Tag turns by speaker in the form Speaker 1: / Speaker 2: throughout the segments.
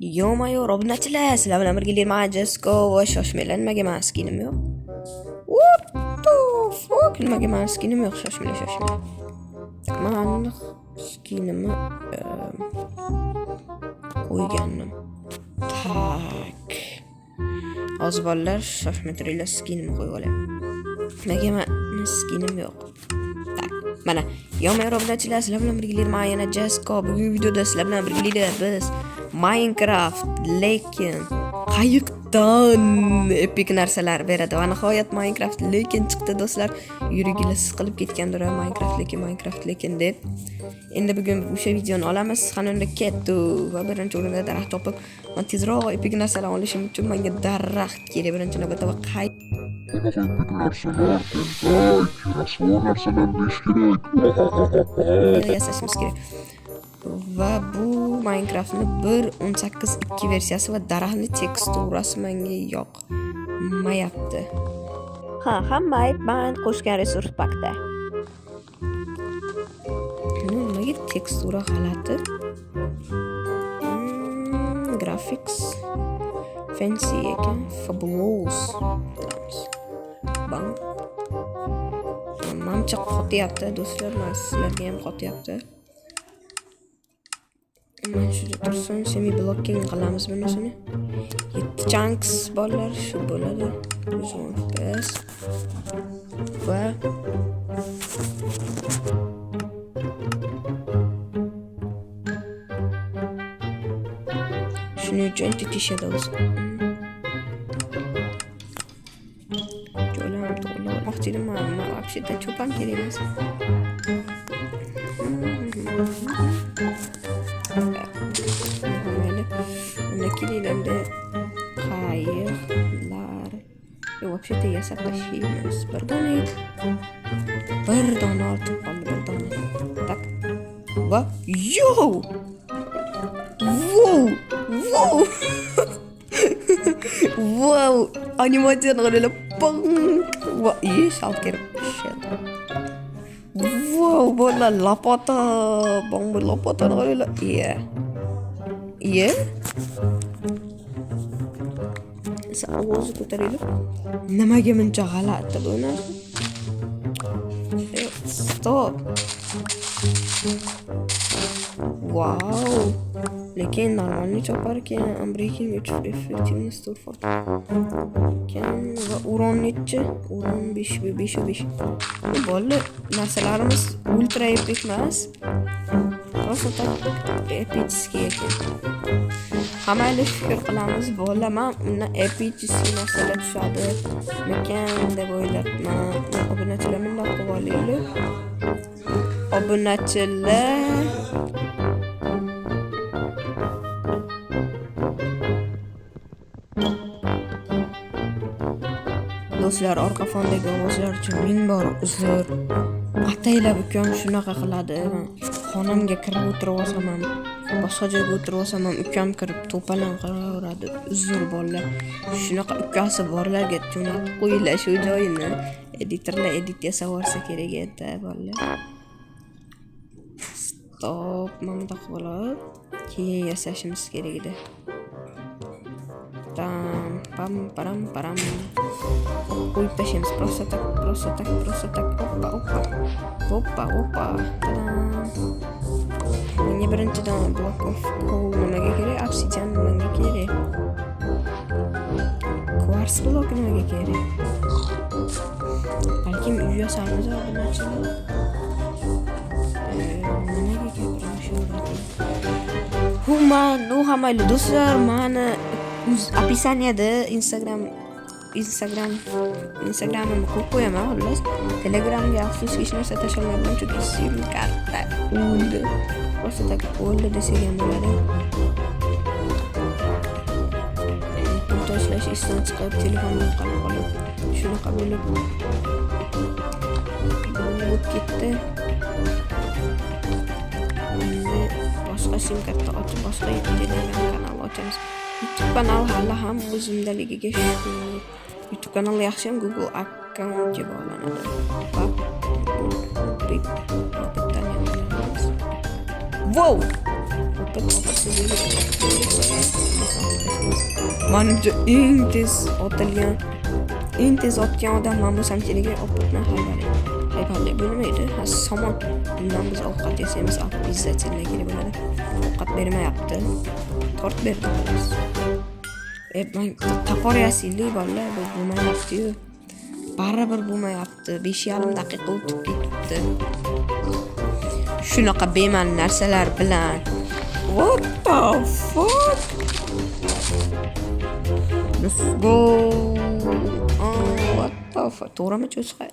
Speaker 1: Ё-моё, obunachilar, sizlar bilan birga man Jesko va shoshmanglar, nimaga mani skinim yo'q? What the fuck? Nimaga mani skinim yo'q? Shoshmanglar, shoshmanglar. Man aniq skinimni qo'ygandim. Tak. Hozir bolalar, shoshmay turinglar, skinimni qo'yib olay. Nimaga mani skinim yo'q? Tak, mana. Ё-моё, obunachilar, sizlar bilan birga man yana Jesko. Bugungi videoda sizlar bilan birgalikda biz Minecraft, lekin qayiqdan epik narsalar beradi. Va nihoyat Minecraft lekin chiqdi, do'stlar. Yuraginglar siqilib ketgandir, Minecraft lekin, Minecraft lekin deb. Endi bugun o'sha videoni olamiz. Qani unda ketdi. Va birinchi o'rinda daraxt topib, man tezroq epik narsalar olishim uchun menga daraxt kerak birinchi navbatda va
Speaker 2: Bunaqa epik narsalar, tentak, rasvo narsalar deyish kerak.
Speaker 1: Yasashimiz kerak. Va bu Minecraftni 1.18.2 versiyasi va daraxtni teksturasi menga yoqmayapti. Ha, hamma ayb man qo'shgan resource packda. Nimaga tekstura g'alati? Graphics fancy ekan, fabulous. Bam. Manimcha qotyapti, do'stlar, man sizlarga ham qotyapti. Mana shu tursin, semi blocking qilamiz bunisini. 7 chunks bolalar, shu bo'ladi. 110 FPS. Va shuning uchun Entity Shadows. Joylarni to'g'irlab olmoqchi edim, man вообще-то cho'pam kerak emas. Mayli. Unda kelinglar endi qayiqlar. Yo'q, вообще-то yasab tashlaymiz. Bir dona edi. Bir dona ortib qoldi, bir dona. Так. Va yo! Wow! Wow! Wow! Animatsiyani qaranglar. Pong! Va, shalker. Shit. Wow, bolalar, лопата. Bong, bu лопата ni qaranglar. Yeah. Yeah. Ovozni ko'taringlar. Nimaga buncha g'alati bu narsa? Stop. Wow. Lekin нормальный chopar ekan. Unbreaking 3, effectiveness 4 fort. Ekan va урон nechi? Урон 5 5 5. Bu bolalar, narsalarimiz ultra epik emas. Просто так эпический ekan. Hamayli fikr qilamiz, bolalar, man undan эпический narsalar tushadi mikan deb o'ylabman. Obunachilar, bundoq qilib olaylik. Obunachilar, do'stlar, orqa fondagi ovozlar uchun ming bor uzr. Ataylab ukam shunaqa qiladi. Xonamga kirib o'tirib olsam ham, boshqa joyga o'tirib olsam ham ukam kirib to'palang qilaveradi. Uzr bolalar. Shunaqa ukasi borlarga jo'natib qo'yinglar shu joyini. Editorlar edit yasab yuborsa kerak edi, bolalar. Stop, mana bundoq qilib keyin yasashimiz kerak edi. Tam pam param param. Qo'yib tashlaymiz. Просто так, просто так, просто так. Oppa, oppa. Oppa, oppa. Tadam. Menga birinchidan block of coal nimaga kerak? Obsidian nimaga kerak? Quartz block nimaga kerak? Balkim uy yasarmiz, obunachilar. Nimaga gapiraveradi? Human, u mayli do'stlar, mani описание da Instagramimni qo'yib qo'yaman, xullas. Telegramga afsuski hech narsa tashlolmayapman, chunki sim karta o'ldi. Просто так o'ldi desak ham bo'ladi. Pul tashlash esdan chiqib, telefonim yo'qolib qolib, shunaqa bo'lib ketdi. Endi boshqa sim karta ochib, boshqa Telegram kanal ochamiz. YouTube kanal hali ham o'zimdaligiga shukur. YouTube kanal yaxshi ham Google akkauntga bog'lanadi. Va bittani ham olamiz. Wow! Опыт, опыт, Manimcha eng tez otilgan, eng tez otgan odam man bo'lsam kerak. Opatni hayvali. Hayvali bu nima edi? Ha, somon. Bundan biz ovqat yasaymiz, обязательно kerak bo'ladi. Ovqat bermayapti. Tort berdi xolos. Man topor yasaylik bolalar, bu bo'lmayapti-yu. Baribir bo'lmayapti. 5,5 daqiqa o'tib ketibdi. Shunaqa bema'ni narsalar bilan. What the fuck? Let's go. Oh, what the fuck? To'g'rimi cho'zqa?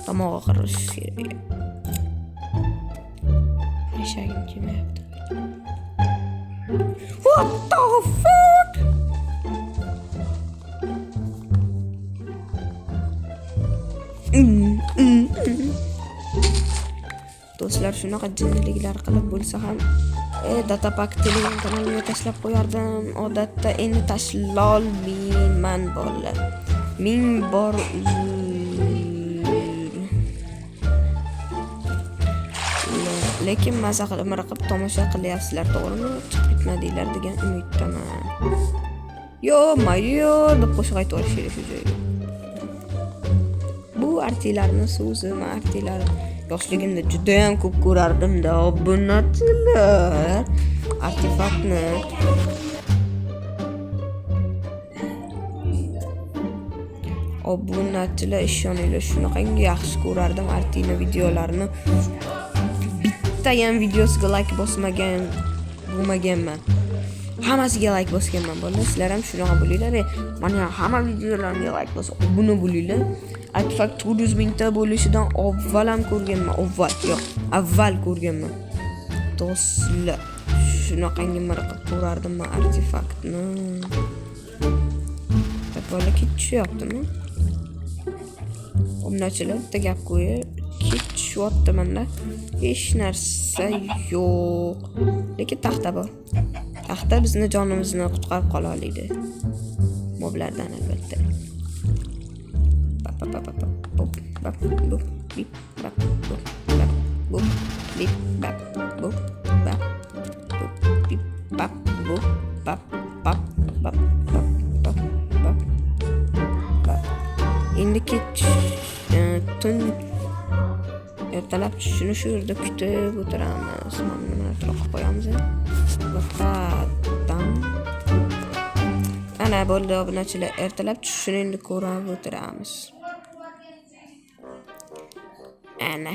Speaker 1: Tomog'i qirish kerak. Eshagim kelmayapti. What the fuck? Do'stlar, shunaqa jinniliklar qilib bo'lsa ham datapak Telegram kanalimga tashlab qo'yardim. Odatda endi tashlolmayman bolalar. Ming bor uzr. Lekin maza qilib miriqib tomosha qilyapsizlar, to'g'rimi? Chiqib ketmadinglar degan umiddaman. Yo, mayo deb qo'shiq aytib yuborish kerak shu joyga. Bu artilarni so'zi, man artilar yoshligimda juda ham ko'p ko'rardim-da, obunachilar. Artefaktni obunachilar ishoninglar, shunaqangi yaxshi ko'rardim Artini videolarini. Bitta ham videosiga like bosmagan bo'lmaganman. Hammasiga like bosganman bolalar. Sizlar ham shunaqa bo'linglar. Mana hamma videolarimga like bosib obuna bo'linglar. Artefakt 400 mingta bo'lishidan avval ham ko'rganman. Avval, yo'q, avval ko'rganman. Do'stlar, shunaqangi miriqib ko'rardim man artefaktni. Bola kech tushyaptimi? Obunachilar, bitta gap qo'yib, kech tushyapti manda. Hech narsa yo'q. Lekin taxta bor. Taxta bizni jonimizni qutqarib qola oladi. Moblardan albatta. Bap bap bap bap bup bap bup bip bap bup bap bup bip bap bup bap bup bip bap bup bap bap bap bap bap bap bap. Endi kech tun ertalab tushishini shu yerda kutib o'tiramiz. Mana buni atrofga qo'yamiz. Va ana bo'ldi obunachilar, ertalab tushishini endi ko'rib o'tiramiz. Ana.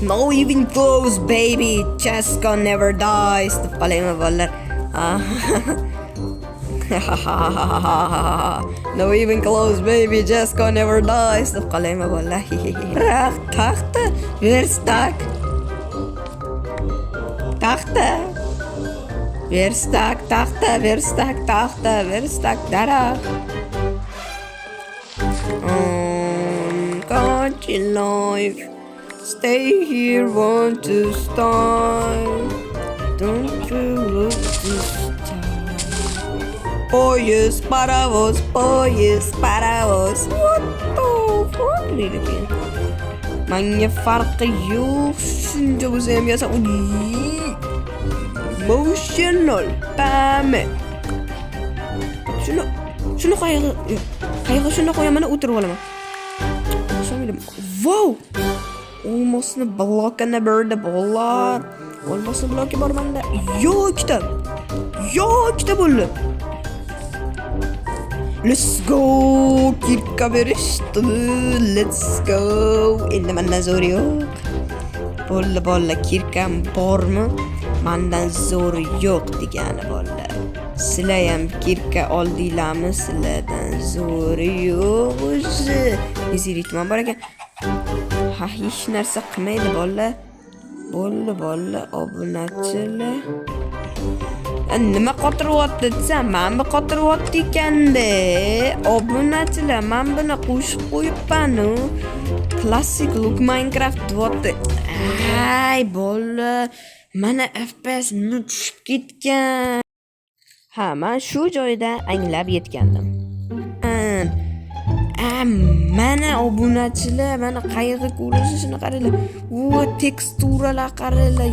Speaker 1: No even close baby, Cheska never dies deb qolaymi bolalar. No even close baby, Cheska never dies deb qolaymi bolalar. Taxta, verstak. Taxta. Verstak, taxta, verstak, taxta, verstak, daraxt. Got your life. Stay here, want to start. Don't you look this time. Poyuz, parovoz, poyuz, parovoz. What the fuck deydi keyin. Manga farqi yo'q, shuncha bo'lsa ham yasa emotional pame. Shuni qayg'i, qayg'i shuni qo'yaman, o'tirib olaman. Wow! Olmosni blokini berdi bolalar. Olmosni bloki bor menda. Yo, ikkita. Yo, ikkita bo'ldi. Let's go. Kirka berishdi. Let's go. Endi mendan zo'ri yo'q. Bo'ldi bolalar, kirkam bormi? Mendan zo'ri yo'q degani bolalar. Sizlar ham kirka oldinglarmi? Sizlardan zo'ri yo'q o'zi. Nezirik tuman bor ekan. Ha, hech narsa qilmaydi bolalar. Bo'ldi bolalar, obunachilar. Nima qotiryapti desam, mana bu qotiryapti ekanda. Obunachilar, men buni qo'shib qo'yibman-u. Classic look Minecraft deyapti. Ay, bola, mana FPS nima tushib ketgan. Ha, men shu joyda anglab yetgandim. Mana obunachilar, mana qayig'i ko'rinishini qaranglar. Va teksturalar qaranglar.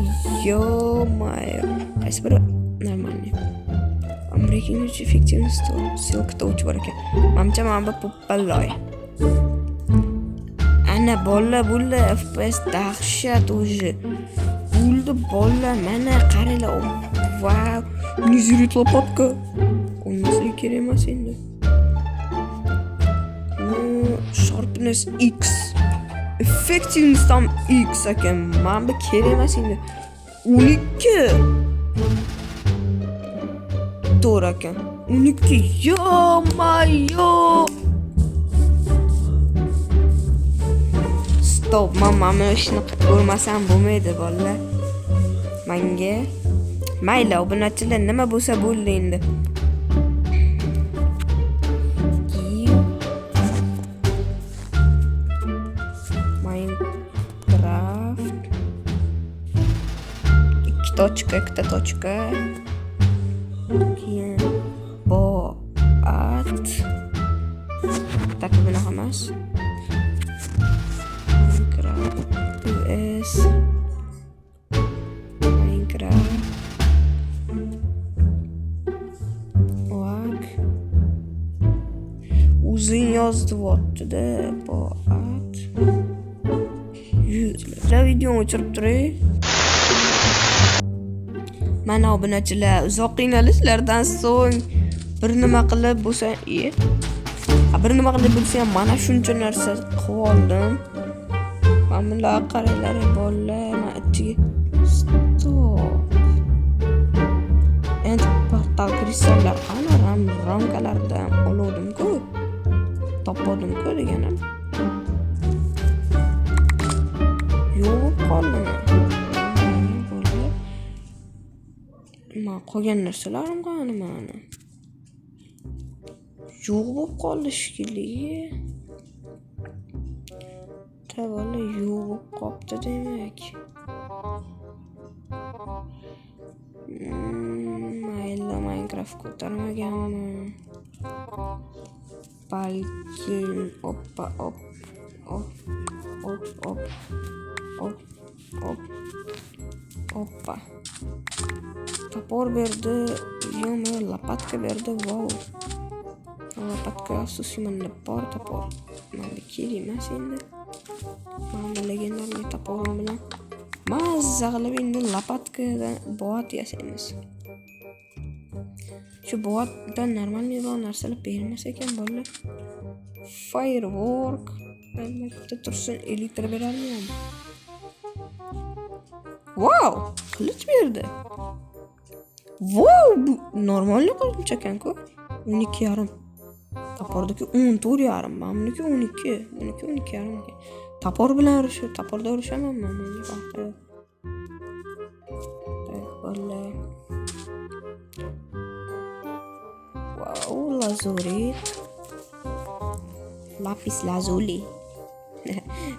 Speaker 1: Ё-моё. Qaysi biri нормальный? Breaking эффективность silk touch bor ekan. Manimcha mana bu popalloy. Ana bolalar bo'ldi, FPS dahshat уже. Bo'ldi bolalar, mana qaranglar. Vau, незерит лопатка. Unisi kerak emas endi. Ну, sharpness X. Effectiveness tam X ekan. Mana bu kerak emas endi. 12. To'g'ri ekan. 12. Ё-моё! Stop, man mana ishni qilib ko'rmasam bo'lmaydi bolalar. Menga mayli obunachilar, nima bo'lsa bo'ldi endi. Give Minecraft 2 точка, 2 точка. Keyin boat. Так, bunaqa emas. Minecraft US Minecraft Oak o'zing yozyapti-da boat. Yuzlar videoni o'chirib turay. Mana obunachilar, uzoq qiynalishlardan so'ng bir nima qilib bo'lsa, bir nima qilib bo'lsa ham mana shuncha narsa qilib oldim. Mana bular qaranglar bolalar, mana ichiga stop. Endi portal kristallar qani ramkalardan oluvdim-ku. Topgandim-ku deganim. Yo'q qoldimi? Man qolgan narsalarim qani mani? Yo'q bo'lib qoldi shekilli. Tavalla yo'q bo'lib qolibdi demak. Mayli, Minecraft ko'tarmaganmi? Balkim oppa op op op op op op oppa. Topor berdi, yo'q, lopatka berdi. Vau. Lopatka afsuski menda bor topor. Menda kerak emas endi. Mana legendarniy toporim bilan mazza qilib endi lopatkadan boat yasaymiz. Shu boatdan normalniy narsalar bermas ekan bolalar. Firework albatta tursin, elektr berarmi? Wow, qilich berdi. Wow, bu normalniy qilich ekan-ku. 12,5. Topordagi 14,5, mana buniki 12, buniki 12,5 ekan. Topor bilan urushi, toporda urushaman men, menga farqi yo'q. Так, bolalar. Wow, lazurit. Lapis lazuli.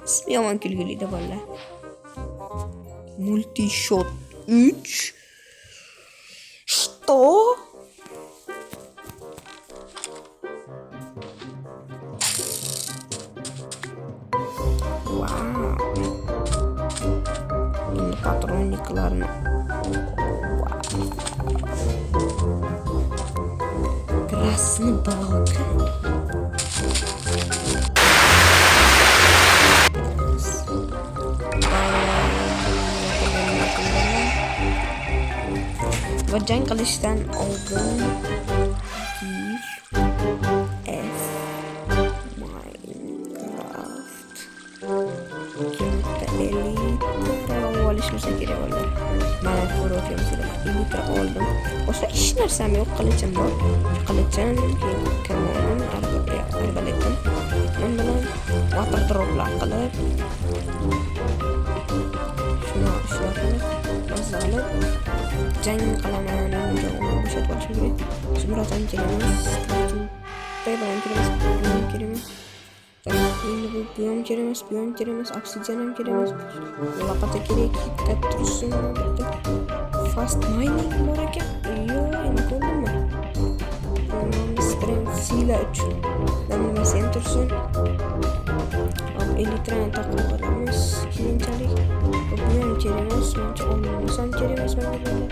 Speaker 1: Ismi yomon kulgili-da bolalar. Multi shot 3. Что? Wow. Endi patroniklarni. Wow. Красный блок. Va jang qilishdan oldin give F Minecraft kimda elitra olishimiz kerak bolalar. Mana ko'ryapsizlar, elitra oldim. Boshqa hech narsam yo'q, qilichim bor. Qilichim, keyin kamonim, arbaletim. Men bilan water droplar qilib shuni shular qilib mazza qilib jang qilaman. Endi uni bo'shatib olishim kerak. Zumrad ham kerak emas, table ham kerak emas, bu ham kerak emas. Endi bu ham kerak emas, bu ham kerak emas, obsidian ham kerak emas. Lopata kerak, katta tursin bitta. Fast mining bor ekan. Yo'q, endi ko'rdimmi? Strength Sila uchun. Nimasi ham tursin. Hop, elitrani taqib olamiz keyinchalik. Bu ham kerak emas, menimcha olmamiz ham kerak emas menga bular.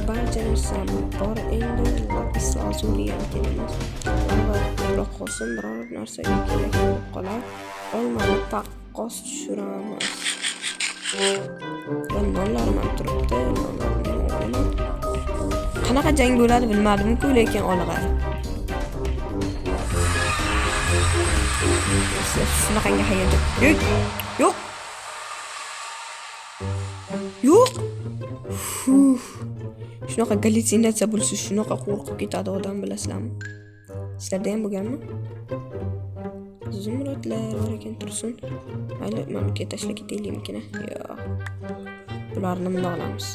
Speaker 1: Barcha narsam bor endi, lapis lazuli ham kerak emas. Baribir ko'proq qolsin, biror narsaga kerak bo'lib qolar. Olmani taqqos tushiramiz. Va nonlarim ham turibdi, nonlarimni ham olaman. Qanaqa jang bo'ladi bilmadim-ku, lekin olg'a. Shunaqangi hayajon. Yo'q. Yo'q. Yo'q. Uf. Shunaqa gallyutsinatsiya bo'lsa, shunaqa qo'rqib ketadi odam, bilasizlarmi? Sizlarda ham bo'lganmi? Zumradlar bor ekan, tursin. Mayli, mana bu yerga tashlab ketaylikmikina? Yo'q. Bularni bundoq olamiz.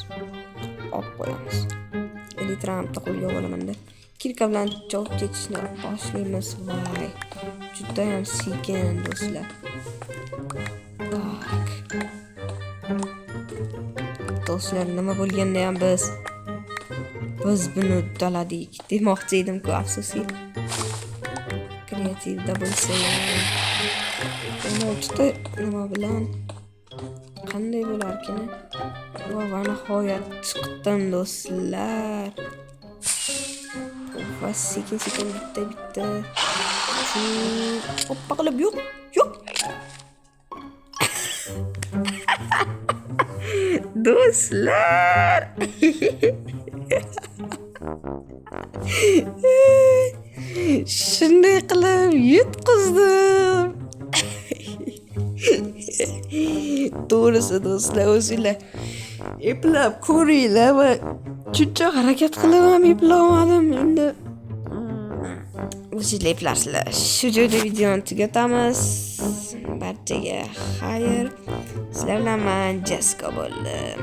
Speaker 1: Olib qo'yamiz. Elitrani bitta qo'lga olamanda. Kirka bilan chopib ketishni boshlaymiz. Voy. Juda ham sekin do'stlar. Tak. Do'stlar, nima bo'lganda ham biz buni uddaladik demoqchi edim-ku, afsuski. Kreativda bo'lsa ham 16 ta nima bilan qanday bo'larkin? Va nihoyat chiqdim do'stlar. Va sekin-sekin bitta-bitta shu oppa qilib yo'q, yo'q. Do'stlar. Shunday qilib yutqizdim. To'g'risi do'stlar, o'zinglar eplab ko'ringlar va shuncha harakat qilib ham eplolmadim. Endi o'zinglar eplarsizlar. Shu joyda videoni tugatamiz. Barchaga xayr. Sizlar bilan men Jasko bo'ldim.